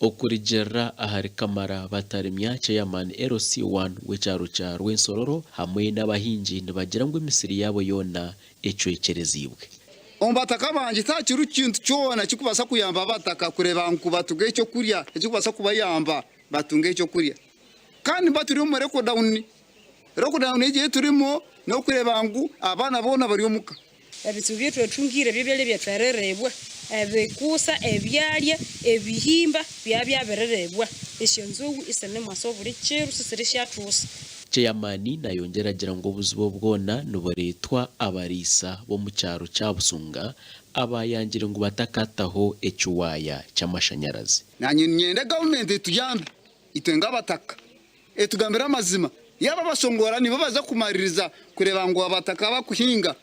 Okurugiirira ahari Kamara Bataremya, Chairman LC I w'ekyaro kya Rwensororo hamwe n'abahingi nibagira ngu emisiri yaabo yoona ecwekyereziibwe. Omu bataka bangye tihakiriho kintu kyona ekirikubaasa kuyamba abataka kureeba ngu batunga ekyokurya ekirikubaasa kubayamba batunge ekyokurya. Kandi niba turi omu lockdown. Lockdown egi ei turimu n'okureeba ngu abaana boona bari omuka. Ebitsibu bi twetungire by'ebyarya byatwarirebwa, ebikusa, ebyarya, ebihimba byaba byabirirebwa. Esyonzowu isine mwasa obuli kiro sisiri syathusa. Ceyamaani nayongyera agira ngu obuzibu obu bwona nibureetwa abariisa b'omu kyaro kya Busunga abaayangire ngu batakataho ekiwaaya ky'amashanyarazi. Naanye niinyenda gavumenti etuyambe itwe nk'abataka Etugambire amazima, yaaba abashongora nibo baza kumaririza kureeba ngu abataka abakuhinga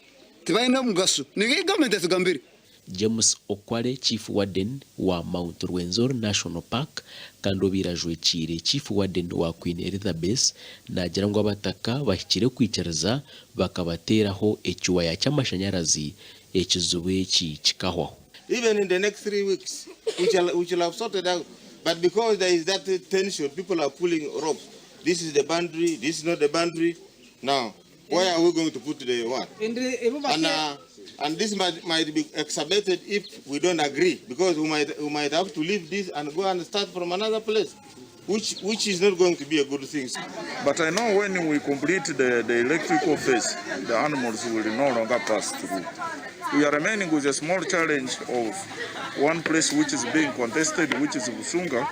tibaine mugasho, nibyo gavumenti etugambire. James Okware Chief Warden wa Mount Rwenzori National Park kandi obaire ajwekiire Chief Warden wa Queen Elizabeth naagira ngu abataka bahikire kwikiriza bakabateeraho ekiwaya ky'amashanyarazi ekizibu eki kikahwaho. Even in the next 3 weeks we shall have sorted out, but because there is that tension, people are pulling ropes. This is the boundary, this is not the boundary. Now, where are we going to put the what? And this might be exacerbated if we don't agree, because we might have to leave this and go and start from another place, which is not going to be a good thing. But I know when we complete the electrical phase, the animals will no longer pass through. We are remaining with a small challenge of one place which is being contested, which is Busunga.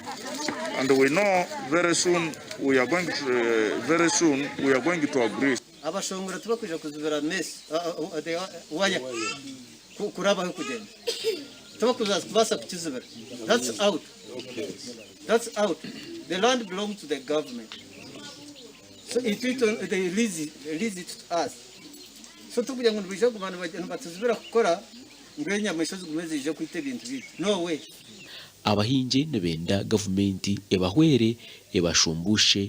And we know very soon we are going to agree. Abashongora tibakwija kuzibira mesi waya kurabaho kugenda, tibakuza kubaasa kukizibira. That's out, that's out. The land belongs to the government, so it, they lease it to us, so tukugira ngu nibaija kuguma nibatuzibira kukora ngu enyamaishwa zigume ziije kwita ebintu biitu, no way. Abahingi nibenda gavumenti ebahwere ebashumbushe.